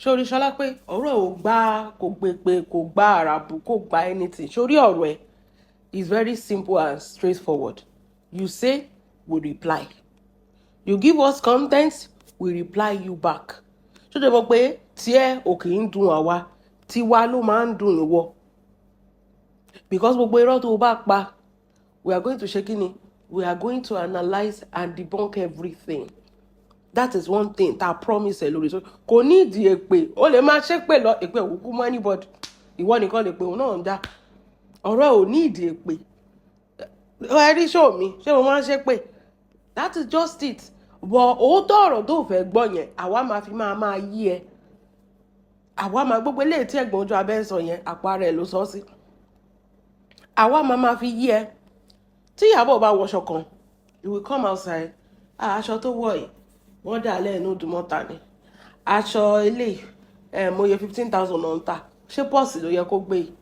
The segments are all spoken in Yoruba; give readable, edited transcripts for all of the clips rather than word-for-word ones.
Sórí Ṣọlá pé ọ̀rọ̀ ẹ̀ ò gbà, kò gbé pé kò gba àràbù, kò gba anything. Sórí ọ̀rọ̀ ẹ̀ is very simple and straightforward. You say, we reply. You give us content, we reply you back. Ṣó dẹ̀ mọ̀ pé tiẹ̀ ò kì í dùn àwa, tiwa ló máa ń dùn ìwọ? Because gbogbo irọ́ tó o bá pa, we are going to ṣe kí ni? We are going to analyse and debunk everything. That is one thing tá a promise ẹ lórí. So kò ní ìdí èpè, ó lè máa ṣépè lọ, èpè òkú mọ́ anybody. Ìwọ nìkan lè pè òun náà ń dá ọ̀rọ̀ ò ní ìdí èpè. Ẹ rí ṣó mi, ṣé mo máa ń ṣépè? That is just it. But òótọ́ ọ̀rọ̀ tó fẹ́ gbọ́ yẹn, àwa máa fi máa yí ẹ. Àwa máa gbogbo eléyìí tí ẹ̀gbọ́n ojú abẹ́ ń sọ yẹn, àpò ara ẹ̀ ló sọ sí. Àwa máa fi yí ẹ. Tí Ìyábọ̀ bá wọṣọ kan, you will come outside. "Ah, aṣọ tó wọ̀ yìí, wọ́n dà lẹ́nu Ìdúmọ̀tà ni. Aṣọ eléyìí ẹ̀ mo yẹ 15,000 náà ń tà. Ṣé pọ́ọ̀sì ló yẹ kó gbé yìí?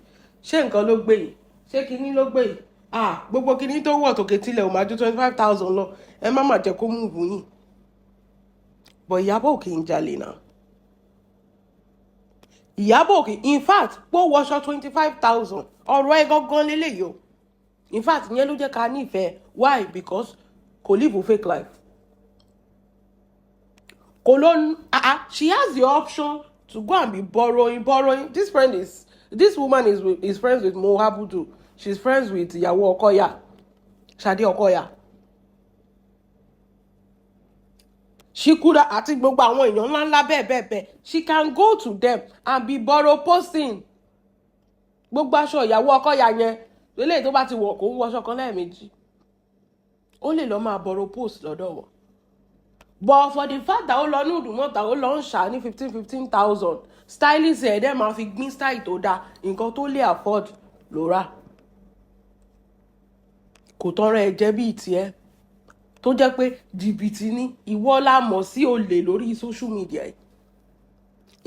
Ṣé nǹkan ló gbé yìí? Ṣé kinní ló gbé yìí? Ah, gbogbo kinní tó wọ̀ tòkè tilẹ̀ ò máa ju 25,000 lọ. Ẹ má má jẹ́ kó mú ìwú yìí." But Ìyábọ̀ kì í jalè náà. Ìyábọ̀ kì in fact pé ó wọṣọ 25,000, ọ̀rọ̀ ẹ gangan lélẹ́yìí o. In fact, ìyẹn ló jẹ́ ká nífẹ̀ẹ́. Why? Because kò live a fake life. Kò ló ah ah, she has the option to go and be borrowing, borrowing. This woman is friends with Mo Abudu. She's friends with ìyàwó Ọkọya, Ṣadé Ọkọya. She could, àti gbogbo àwọn èèyàn ńláńlá bẹ́ẹ̀ bẹ́ẹ̀ bẹ́ẹ̀. She can go to them and be borrow posting gbogbo aṣọ ìyàwó Ọkọya yẹn. Eléyìí tó bá ti wọ̀, kó ń wọṣọ kan lẹ́ẹ̀mejì, ó lè lọ́ọ́ máa borrow post lọ́dọ̀ wọn. But for the fact that ó lọ ní Ìdúmọ̀tà, ó lọ ń ṣà ní fifteen fifteen thousand, stylist ẹ̀ dẹ́ máa fi gbín style tó dáa, nǹkan tó lè afford ló rà. Kò tọrọ ẹ jẹ́ bíi tiẹ̀ tó jẹ́ pé jìbìtì ni. Ìwọ la mọ̀ sí olè lórí social media yìí.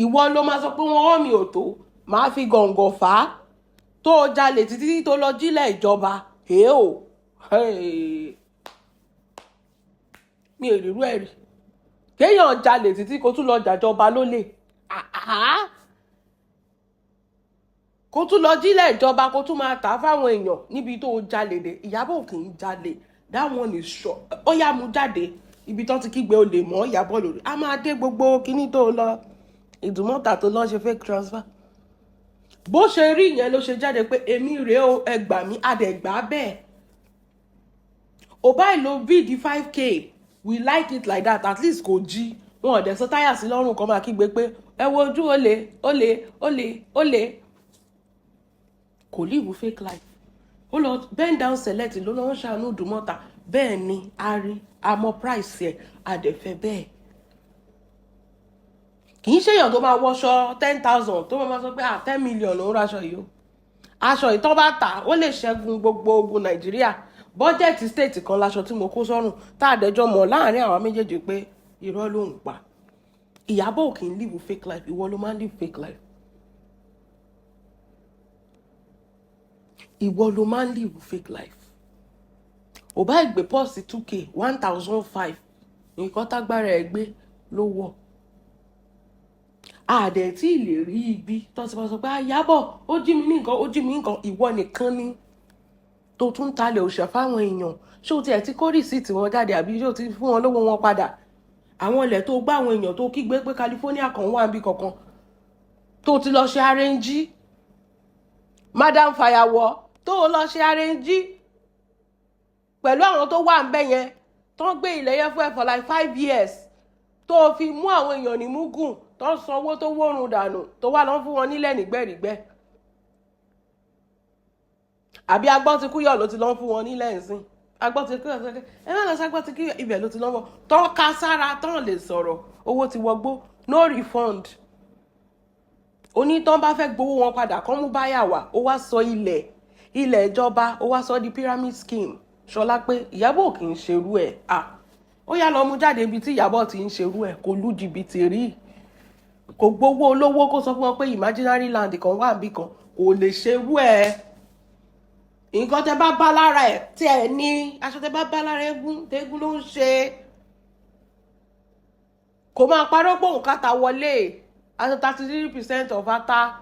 Ìwọ ló máa sọ pé wọ́n mi ò tó máa fi gọ̀ǹgọ̀ fà á, tó o jalè títí tó lọ jílẹ̀ ìjọba. Èé o, mi ò rírú ẹ̀ rí, kéèyàn jalè títí kó tún lọ jàjọba lólè, kó tún lọ jílẹ̀ ìjọba, kó tún máa tà á fáwọn èèyàn níbi tó o jalè dé. Ìyábọ̀ kì í jalè, that one is sure. Ó yá, mú jáde ibi tó ti kígbe olè mọ́ Ìyábọ̀ lórí. A máa dé gbogbo kíní tó lọ Ìdúmọ̀tà tó lọ ṣe fake transfer. Bó ṣe rí yẹn ló ṣe jáde pé èmi rèé o, ẹ gbà mí, adẹ̀gbà bẹ́ẹ̀. Ò báyìí lo bíìdì 5K, we like it like that. At least kò jí wọn ò dẹ̀ sọ táyà sí lọ́rùn kan máa kígbe pé ẹ wo ojú olè, olè, olè, olè. Kò live fake life. Ó lọ bend down select ló lọ ń ṣàánú Ìdúmọ̀tà. Bẹ́ẹ̀ ni a rí àmọ́ price ẹ̀ adẹ̀fẹ́ bẹ́ẹ̀. Kì í ṣèyàn tó máa wọṣọ 10,000 tó máa sọ pé ah, 10 million ló ń raṣọ yìí o. Aṣọ ìtọ́ bá tà, ó lè ṣẹ́gun gbogbo ogun Nàìjíríà. Bọ́jẹ̀tì state kan láṣọ tí mo kó sọ́rùn, tá a dẹjọ́ mọ̀ láàrin àwa méjèèjì pé irọ́ ló ń pa. Ìyábọ̀ kì í live fake life. Ìwọ ló máa ń live fake life. Ìwọ ló máa ń live fake life. Ò bá ìgbé pọ́ọ̀sì 2K, 1,500, nǹkan tágbára ẹ̀ gbé ló wọ̀. Àdẹ̀ tí ì lè rí ibi tó ti máa sọ pé Ìyábọ̀ ó jí mi ní nǹkan, ó jí mi ní nǹkan. Ìwọ nìkan ni tó tún talẹ̀ òṣà fáwọn èèyàn. Ṣé o tiẹ̀ ti kó rìsíìtì wọn jáde, àbí ṣé o ti fún wọn lówó wọn padà? Àwọn ilẹ̀ tó gbá àwọn èèyàn tó kígbe pé California kan wà níbi kankan tó ti lọ ṣe arrange, madam fàyàwọ́, tó lọ ṣe arrange pẹ̀lú àwọn tó wà ń bẹ̀ yẹn, tó ń gbé ilẹ̀ yẹn fún ẹ for like 5 years, tó fi mú àwọn èèyàn ní mugun, tó ń sanwó tó wórun dànù, tó wà lọ́n fún wọn nílẹ̀ nígbẹ̀rígbẹ́, àbí agbọ́n ti kúyọ̀ ló ti lọ́n fún wọn nílẹ̀ ìsìn. Agbọ́n ti kúyọ̀ sọ́kẹ́, ẹ má lọ sí agbọ́n ti kúyọ̀, ibẹ̀ ló ti lọ́n fún tó ń ka sára tán lè sọ̀rọ̀. Owó ti wọgbó, no refund. Onítàn bá fẹ́ gbowó wọn padà, kán mú báyà wá. Ó wá sọ ilẹ̀ ìjọba, ó wá sọ di pyramid scheme. Ṣọlá pé Ìyábọ̀ kì í ṣerú ẹ̀. À ó yá, lọ mú jáde ibi tí Ìyábọ̀ ti ń ṣerú ẹ̀. Kò lu jìbìtì rí, kò gbowó olówó kó sọ fún wọn pé imaginary land kan wà níbì kan. Kò lè ṣerú ẹ̀. Nǹkan tẹ bá bá lára ẹ̀, tí ẹ ní aṣọ tẹ bá bá lára eégún, tẹ́gún ló ń ṣe. Kò máa parọ́ pé òun kàtà wọlé. Aṣọ 33% of ata.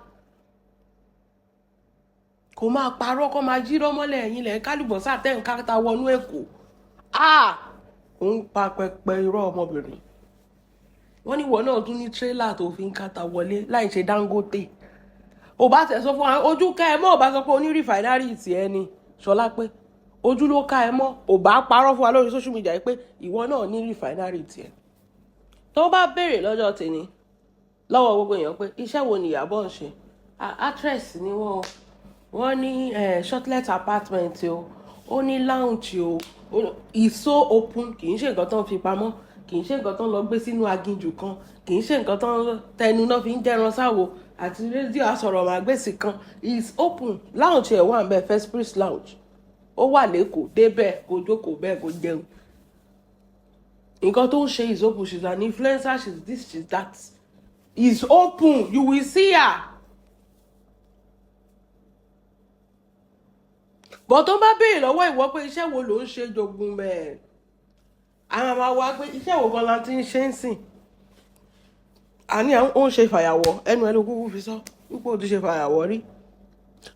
Kò máa parọ́, kó máa jírọ́ mọ́lẹ̀. Ẹ̀yìn lẹ̀ kálùbọ̀sà tẹ̀ ń káta wọnú Èkó. Ah, ó ń pa pẹpẹ irọ́. Ọmọbìnrin, wọ́n ní ìwọ náà tún ní tírélà tó fi ń káta wọlé láì ṣe Dangote. Ò bá tẹ̀ sọ fún wa, ojú ká ẹ mọ́. Ò bá sọ pé oní refinery tiẹ̀ ni Ṣọlá, pé ojú ló ká ẹ mọ́. Ò bá parọ́ fún wa lórí social media pé ìwọ náà ní refinery tiẹ̀. Tó bá béèrè lọ́jọ́ tèmi lọ́wọ́ gbogbo èèyàn pé iṣẹ́ wo ni Ìyábọ̀ ń ṣe, actress ni wọ́n. Wọ́n ní shortlet apartment o, ó ní lounge o. It's so open. Kì í ṣe nǹkan tó ń fi pamọ́, kì í ṣe nǹkan tó ń lọ gbé sínú aginjù kan, kì í ṣe nǹkan tó ń tẹnu náà fi ń jẹran sáwo àti rédíò asọ̀rọ̀mágbèsì kan. It's open. Lounge ẹ̀ wà ń bẹ, First Priest Lounge, ó wà lẹ́kọ̀ọ́. Débẹ̀, kó jókòó bẹ́ẹ̀, kó jẹun. Nǹkan tó ń ṣe is open. She's an influencer, she's this, she's that. Is open, you will see her. But tó bá béèrè lọ́wọ́ ìwọ pé iṣẹ́ wo ló ń ṣe, jogun bẹ́ẹ̀, àwọn máa wá pé iṣẹ́ wo gan la ti ń ṣe ń sìn. Àní ó ń ṣe fàyàwọ́, ẹnu ẹ ló kúkú fi sọ wípé ó ti ṣe fàyàwọ́ rí,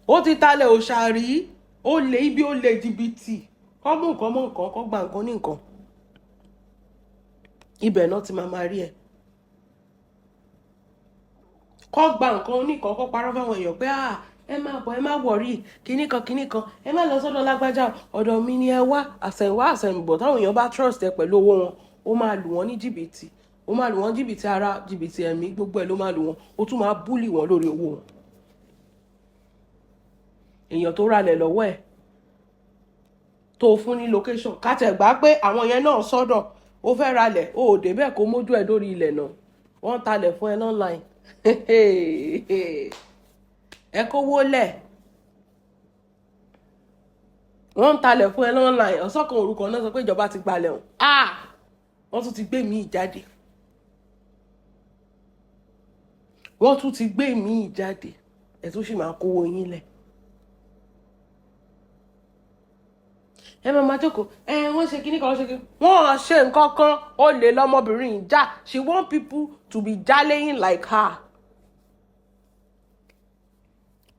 ó ti talẹ̀ òòṣà rí, ó lé ibi, ó lé jìbìtì, kọ́ mú nǹkan mọ́ nǹkan, kọ́ gba nǹkan ní nǹkan. Ibẹ̀ náà ti máa máa rí ẹ, kọ́ gba nǹkan oníkan, kọ́ parọ́ fáwọn èèyàn pé, "Ah, ẹ má bọ̀, ẹ má worry, kinní kan kinní kan, ẹ má lọ sọ́dọ̀ lágbájá, ọ̀dọ̀ mi ni ẹ wá." Àsẹ̀yìnwá àsẹ̀yìnbọ̀, táwọn èèyàn bá trust ẹ pẹ̀lú owó wọn, ó máa lù wọ́n ní jìbìtì. Ó máa lù wọ́n jìbìtì ara, jìbìtì ẹ̀mí, gbogbo ẹ̀ ló máa lù wọ́n. Ó tún máa bully wọ́n lórí owó wọn. Èèyàn tó ralẹ̀ lọ́wọ́ ẹ̀, tó fún ní location, kátẹ̀gbá pé àwọn yẹn náà sọ́dọ̀ ó fẹ́ ralẹ̀, ó ò débẹ̀ kó mójú ẹ̀ lórí ilẹ̀ náà. Wọ́n talẹ̀ fún ẹ online, ẹ kówó lẹ̀. Wọ́n ń talẹ̀ fún ẹ online, ọ̀sán kan orúkọ náà sọ pé ìjọba ti gbalẹ̀ hàn. Ah, wọ́n tún ti gbé míì jáde, wọ́n tún ti gbé míì jáde. Ẹ̀ tún sì máa kówó yín lẹ̀. Ẹ máa máa jókòó, ẹ wọ́n ṣe kíní kan, wọ́n ṣe kíní, wọ́n ṣe nǹkan kan. Ó lè lọ́mọbìnrin ìjà. She want people to be jaleying like her.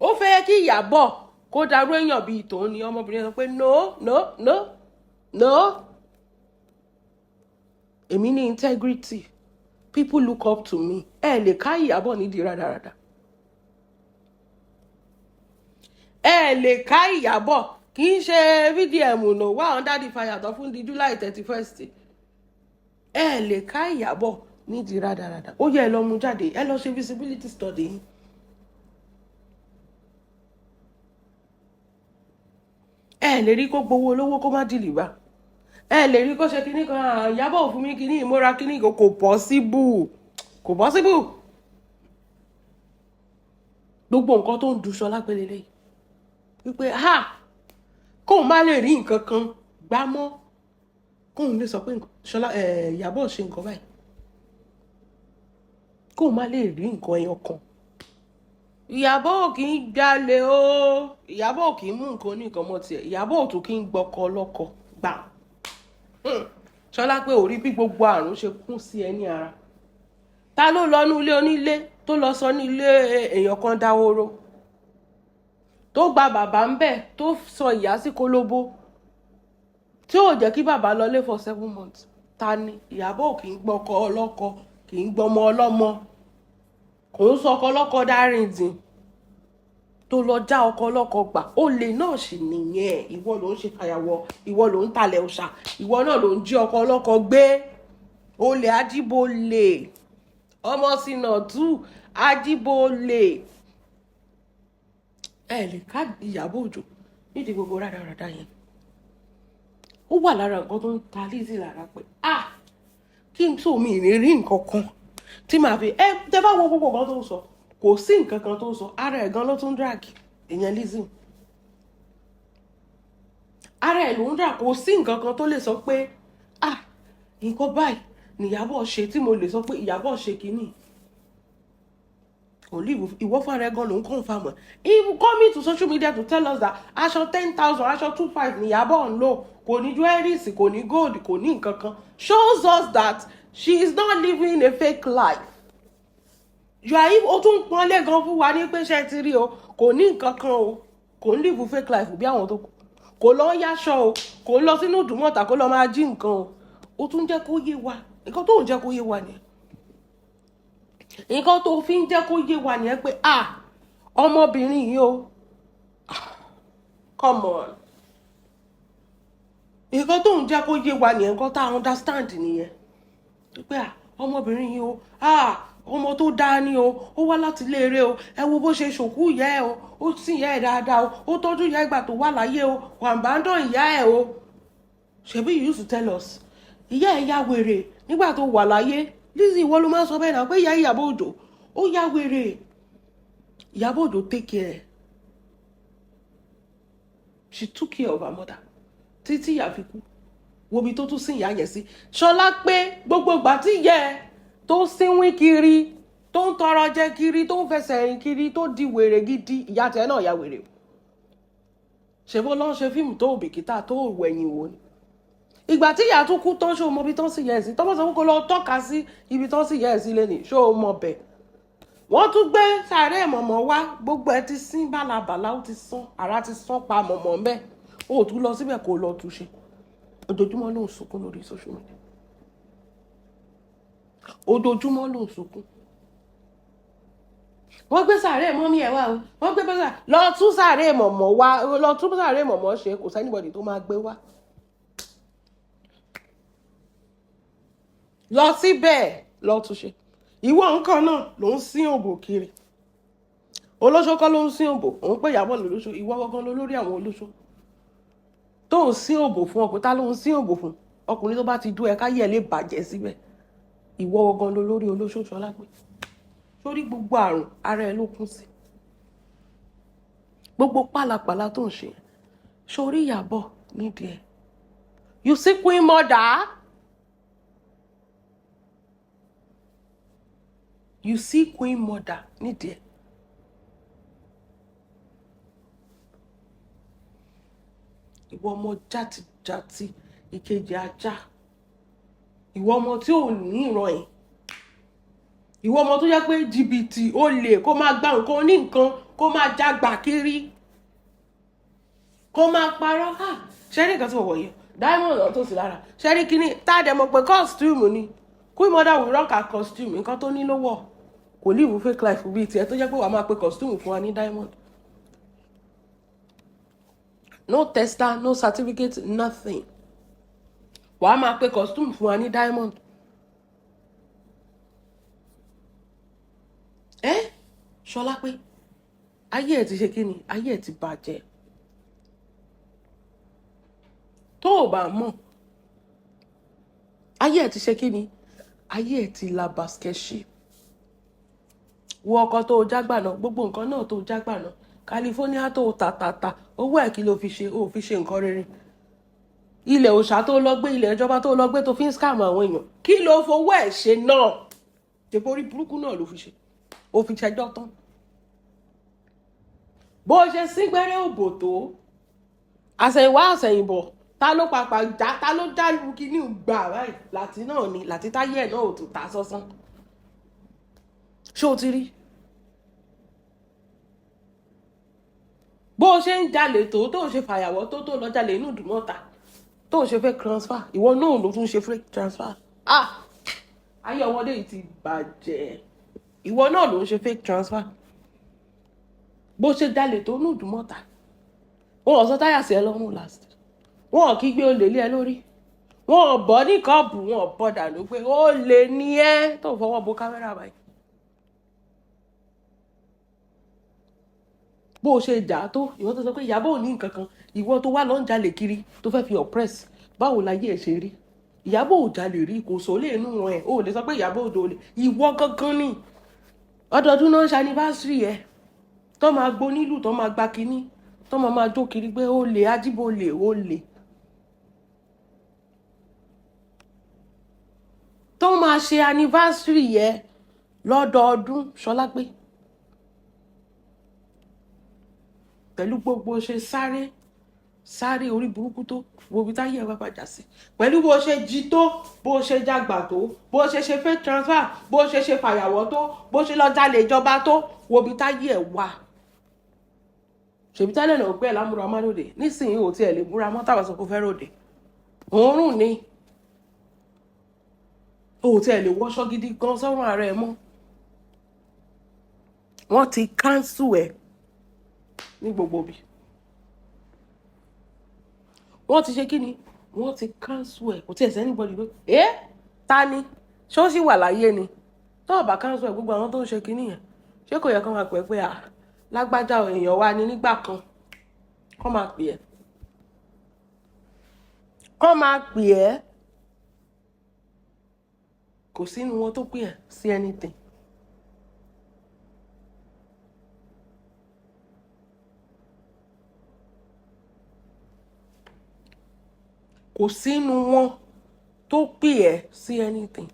Ó fẹ́ kí Ìyábọ̀ kó darú èèyàn bíi tòun ni. Ọmọbìnrin sọ pé no, no, no, no, èmi ní integrity, people look up to me. Ẹ lè ká Ìyábọ̀ nídìí rádaràda, ẹ lè ká Ìyábọ̀. Kì í ṣe VDM no wà under the fire tó fún di July 31st. Ẹ lè ká Ìyábọ̀ nídìí rádaràda. Ó yẹ ẹ lọ mú jáde, ẹ lọ ṣe visibility study yín. Ẹ lè rí kó gbowó olówó kó má deliver, ẹ lè rí kó ṣe kinní kan. Ìyábọ̀ fún mi kinní ìmúra kinní kan, kò possible, kò possible. Gbogbo nǹkan tó ń du Ṣọlá pé lélẹ́yìí wípé ha, kóun má lè rí nǹkan kan gbá mọ́, kóun lè sọ pé Ṣọlá, Ìyábọ̀ ṣe nǹkan báyìí, kóun má lè rí nǹkan ẹyọ kan. Ìyábọ̀ ò kì í jalè o, Ìyábọ̀ ò kì í mú nǹkan oníkan mọ́ tiẹ̀, Ìyábọ̀ ò tún kì í gbọ́kọ lọ́kọ gbà. Ṣọlá pé ò rí bí gbogbo àrùn ṣe kún sí ẹ ní ara. Ta ló lọ ní ilé onílé tó lọ sọ ní ilé èèyàn kan dáwóró, tó gba bàbá ń bẹ̀, tó sọ ìyá sí kólóbó, tí ò jẹ́ kí bàbá lọlé for 7 months? Ta ni? Ìyábọ̀ ò kì í gbọ́kọ ọlọ́kọ, kì í gbọ́mọ ọlọ́mọ, kò ń sọkọ ọlọ́kọ dárìndìn, tó lọ já ọkọ ọlọ́kọ gbà. Olè náà sì nìyẹn. Ìwọ ló ń ṣe fàyàwọ́, ìwọ ló ń talẹ̀ òòṣà, ìwọ náà ló ń jí ọkọ ọlọ́kọ gbé. Olè ajíbolè, ọmọ sinà tú ajíbolè. Ẹ lè ká Ìyábọ̀ Òjó nídìí gbogbo rádaràda yẹn. Ó wà lára nǹkan tó ń ta Lizzy lára pé, ah, kí n tó mi ní rí nǹkan kan tí màá fi ẹ tẹ bá wo gbogbo nǹkan tó ń sọ, kò sí nǹkan kan tó ń sọ. Ara ẹ̀ gan ló tún drag ìyẹn Lizzy, ara ẹ̀ ló ń drag. Kò sí nǹkan kan tó lè sọ pé, ah, nǹkan báyìí nìyàbọ̀ ṣe tí mo lè sọ pé Ìyábọ̀ ṣe kínní. Kò lè ìwọ fúnra ẹ gan ló ń confirm ẹ. Even coming to social media to tell us that aṣọ 10,000, aṣọ 2,500 nìyàbọ̀ ń lò, kò ní jewelries, kò ní gold, kò ní nǹkan kan, shows us that she is not living a fake life. You are even, ó tún ń pọ́nlé gan fún wa ní pé ṣe ti rí o, kò ní nǹkan kan o, kò ń live fake life bí àwọn tó kù, kò lọ yáṣọ o, kò lọ sínú ìdúmọ̀tà kó lọ máa jí nǹkan o. Ó tún jẹ́ kó yé wa. Nǹkan tó ń jẹ́ kó yé wa nìyẹn. Nǹkan tó fi ń jẹ́ kó yé wa nìyẹn pé, ah, ọmọbìnrin yìí o, come on. Nǹkan tó ń jẹ́ kó yé wa nìyẹn. Nǹkan tá a understand nìyẹn pé, ah, ọmọbìnrin yìí o, ah, ọmọ tó dáa ni o, ó wá láti léèrè o. Ẹ wo bó ṣe ṣòkú ìyá ẹ o, ó sì ìyá ẹ dáadáa o, ó tọ́jú ìyá ìgbà tó wà láyé o, kò abandon ìyá ẹ o. Ṣebí you used to tell us ìyá ẹ ya wèrè nígbà tó wà láyé. Lizzy, ìwọ ló máa ń sọ bẹ́ẹ̀ náà pé ìyá Ìyábọ̀ Òjó ó ya wèrè. Ìyábọ̀ Òjó take care, she took care of her mother títí ìyá fi kú. Wo ibi tó tún sin ìyá yẹn sí. Ṣọlá pé gbogbo ìgbà tí ìyá ẹ tó sínwín kiri, tó ń tọrọ jẹ kiri, tó ń fẹsẹ̀ rìn kiri, tó di wèrè gidi, ìyá tiẹ̀ náà ya wèrè. Ṣe bó lọ́n ṣe fíìmù tó òbìkítà tó wẹ̀yìn wò ni? Ìgbà tí ìyá tún kú tán, ṣé o mọ ibi tán sì yẹ ẹ̀ sí? Tọ́mọ̀ sọ fún kó lọ tọ́ka sí ibi tán sì yẹ ẹ̀ sí lẹ́nìí, ṣé o mọ bẹ̀? Wọ́n tún gbé sàárẹ̀ mọ̀mọ́ wá, gbogbo ẹ ti sín bálabàlá, ó ti sán, ara ti sán pa mọ̀mọ́ ń bẹ́. Ó tún lọ síbẹ̀ kó lọ túnṣe. Ojoojúmọ́ ló ń sunkún lórí social media, ojoojúmọ́ ló ń sunkún. Wọ́n gbé sàárẹ̀ mọ́mí ẹ̀ wá o, wọ́n gbé sàárẹ̀ lọ tún sàárẹ̀ mọ̀mọ́ wá, lọ tún sàárẹ̀ mọ̀mọ́ ṣe. Kò sí anybody tó máa gbé wá lọ síbẹ̀ lọ tún ṣe. Ìwọ nǹkan náà ló ń sín òbò kiri. Olóṣó kọ́ ló ń sín òbò? Òun pé Ìyábọ̀ lólóṣó. Ìwọ gangan ló lórí àwọn olóṣó tó ń sín òbò fún. Ọkùnrin tá ló ń sín òbò fún? Ọkùnrin tó bá ti dú ẹ káyé ẹ lè bàjẹ́ síbẹ̀. Ìwọ gangan ló lórí olóṣó. Ṣọlá pé sórí gbogbo àrùn ara ẹ ló kún sí, gbogbo pálapàla tó ń ṣe. Sórí Ìyábọ̀ nídìí ẹ, you see queen mother, you see queen mother nídìí ẹ. Ìwọ ọmọ játijàti, ìkejì ajá, ìwọ ọmọ tí ò ní ìran ẹ̀, ìwọ ọmọ tó jẹ́ pé jìbìtì, olè, kó máa gba nǹkan oní nǹkan, kó máa jágbà kiri, kó máa parọ́. Ṣé rí nǹkan tí mo wọ̀ yìí, diamond náà tó sì lára. Ṣé rí kíní tá a dẹ̀ mọ̀ pé costume ni? Queen mother will rock her costume. Nǹkan tó ní ló wọ̀, kò live fake life bíi tiẹ̀ tó jẹ́ pé wàá máa pe costume fún wa ní diamond. No tester, no certificate, nothing. Wàá máa pe costume fún wa ní diamond. Ẹ Ṣọlá pé ayé ẹ ti ṣe kí ni, ayé ẹ ti bàjẹ́. Tó o bá mọ̀, ayé ẹ ti ṣe kí ni, ayé ẹ ti la basket ṣe. Wo ọkọ tó o jágbà náà, gbogbo nǹkan náà tó o jágbà náà, California tó o tà tà tà, owó ẹ̀ kí ló fi ṣe? O fi ṣe nǹkan rere. Ilẹ̀ òòṣà tó lọ gbé, ilẹ̀ ìjọba tó lọ gbé, tó fi ń scam àwọn èèyàn, kí ló fowó ẹ̀ ṣe náà? Ṣèborí burúkú náà ló fi ṣe, ó fi ṣẹjọ́ tán. Bó ṣe sígbẹ́rẹ́ òbò tó, àṣẹ̀yìnwá àṣẹ̀yìnbọ̀, ta ló papà já, ta ló já lu kíní gbà báyìí? Láti náà ni láti táyé ẹ̀ náà ò tún ta sọ́sán. Ṣé o ti rí bó ṣe ń jalè tó tó ṣe fàyàwọ́ tó tó lọ jalè inú ìdùnmọ́ta, tó ṣe fake transfer? Ìwọ náà ló tún ṣe fake transfer. Ah, ayé ọmọdé yìí ti bàjẹ́. Ìwọ náà ló ń ṣe fake transfer. Bó ṣe jalè tó ní ìdùnmọ́ta, wọn ò sọ táyà sí ẹ lọ́rùn last, wọn ò kí gbé olè lé ẹ lórí, wọn ò bọ́ ní kọ́ọ̀bù, wọn ò bọ́ dànù pé ó lè ní ẹ tó fọwọ́ bo kámẹ́rà báyìí. Bó o ṣe jà tó, ìwọ tó sọ pé Ìyábọ̀ ò ní nǹkan kan, ìwọ tó wá lọ ń jalè kiri tó fẹ́ fi oppress, báwo láyé ẹ̀ ṣe rí? Ìyábọ̀ ò jalè rí, kò sólè inú ẹ̀. O ò lè sọ pé Ìyábọ̀ ò dòlè. Ìwọ gangan ni ọdọọdún náà ń ṣe anniversary ẹ, tó máa gbó nílùú, tó máa gba kínní, tó máa máa jó kiri pé ó lè ajíbó lè ó lè, tó máa ṣe anniversary yẹ lọ́dọọdún. Ṣọlá pé pẹ̀lú gbogbo ṣe sáré Sáré orí burúkú tó, wo ibi táyé ẹ wá bàjá sí pẹ̀lú bó ṣe jí tó, bó ṣe jágbà tó, bó ṣe ṣe fake transfer, bó ṣe ṣe fàyàwọ́ tó, bó ṣe lọ jalè ìjọba tó, wo ibi táyé ẹ wà. Ṣèbí tẹ́lẹ̀ náà pẹ́ lámúra máròdè, nísìnyí ò tiẹ̀ lè múra mọ́. Táwọn sọ pé ó fẹ́ ròde, òórùn ni. Ò tiẹ̀ lè wọṣọ gidi gan sọ́run ara ẹ mọ́. Wọ́n ti cancel ẹ̀ ní gbogbo bí wọ́n ti ṣe kí ni, wọ́n ti cancel ẹ̀. Kò tiẹ̀ sẹ́ni bọ́dì pé ẹ́ ta ni, ṣé ó sì wà láyé ni? Tó o bá cancel ẹ̀, gbogbo àwọn tó ń ṣe kinní yẹn, ṣé kò yẹ kó máa pè é pé à lágbájá èèyàn wa ni nígbà kan? Kó máa pè é, kó máa pè é. Kò sínú wọn tó pè é sí anything. Kò sínú wọn tó pè ẹ́ sí anything.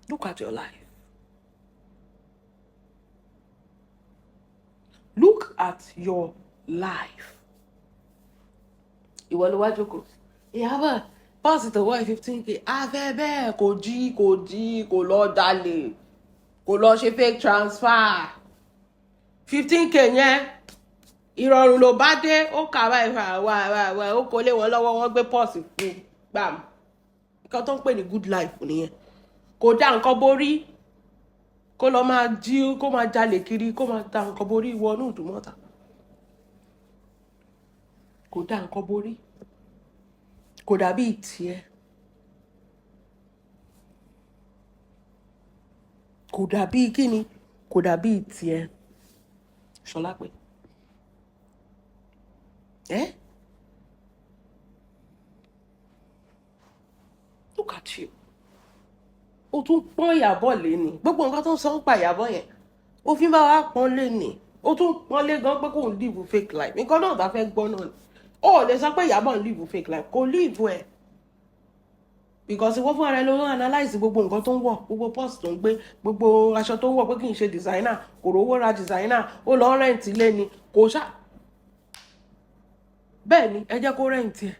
Look at your life. Look at your life. Ìwọ ló wá jókòó. Ìyábọ̀, pọ́ọ̀sì tó wọ́ 15K afẹ́ bẹ́ẹ̀, kò jí, kò jí, kò lọ jalè, kò lọ ṣe fake transfer. 15K yẹn, ìrọ̀rùn ló bá dé. Ó kà báyìí fà wá wá wá, ó kó lé wọn lọ́wọ́, wọ́n gbé pọ́ọ̀sì fún gbàm. Nǹkan tó ń pè ní good life nìyẹn. Kò dá nǹkan borí, kó lọ máa jí, kó máa jalè kiri, kó máa da nǹkan borí wọnú ìdúmọ̀tà. Kò dá nǹkan borí, kò dàbí tiẹ̀, kò dàbí kíni, kò dàbí tiẹ̀. Ṣọlá pé ẹ́, look at you. Ó tún pọ́n Ìyábọ̀ lé ní gbogbo nǹkan tó ń sọ ń pa Ìyábọ̀ yẹn, ó fi ń bá wa pọ́n lé ní. Ó tún pọ́n lé gan pé kò ń live fake life. Nǹkan náà tá fẹ́ gbọ́ náà ni. Ó lè sọ pé Ìyábọ̀ ń live fake life, kò live ẹ̀, because ìwọ fún ara ẹ ló ń analyse gbogbo nǹkan tó ń wọ̀, gbogbo purse tó ń gbé, gbogbo aṣọ tó ń wọ̀, pé kì í ṣe designer, kò rówó ra designer, ó lọ rent ilé ni. Kò ṣá bẹ́ẹ̀ ni, ẹ jẹ́ kó rent ẹ̀.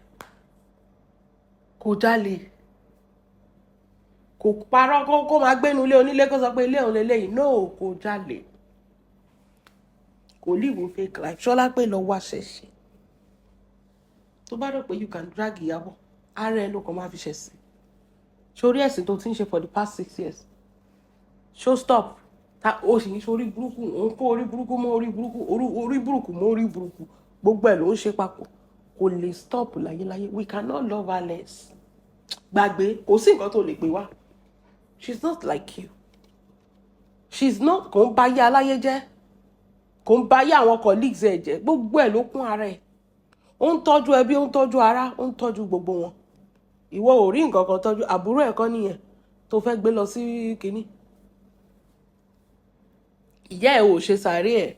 Kò jalè, kò parọ́, kó máa gbénu ilé onílé, kó sọ pé ilé òun lélẹ́yìí. No, kò jalè, kò live fake life. Ṣọlá pé lọ wá ṣẹ̀ṣẹ̀. Tó bá rò pé you can drag Ìyábọ̀, ara ẹ ló kàn máa fi ṣẹ̀sìn sórí ẹ̀sìn tó ti ń ṣe for the past 6 years. Ṣó stop ta? Ó sì ń ṣorí burúkú, òun kó orí burúkú mọ́ orí burúkú, orí burúkú mọ́ orí burúkú, gbogbo ẹ̀ ló ń ṣe papọ̀. Kò lè stop láyéláyé. We cannot love her less. Gbàgbé, kò sí nǹkan tó lè gbé wá. She's not like you. She's not. Kò ń ba ayé aláyé jẹ́, kò ń ba ayé àwọn colleagues ẹ̀ jẹ́. Gbogbo ẹ̀ ló kún ara ẹ̀. Ó ń tọ́jú ẹbí, ó ń tọ́jú ará, ó ń tọ́jú gbogbo wọn. Ìwọ ò rí nǹkan kan tọ́jú. Àbúrò ẹ̀ kọ́ nìyẹn tó fẹ́ gbé lọ sí kínní. Ìyá ẹ̀ ò ṣe sàárè ẹ̀,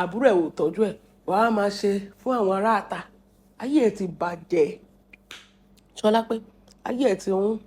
àbúrò ẹ̀ ò tọ́jú ẹ̀, wàá máa ṣe fún àwọn ará àta. Ayé ẹ̀ ti bàjẹ́. Ṣọlá pé ayé ẹ̀ ti ń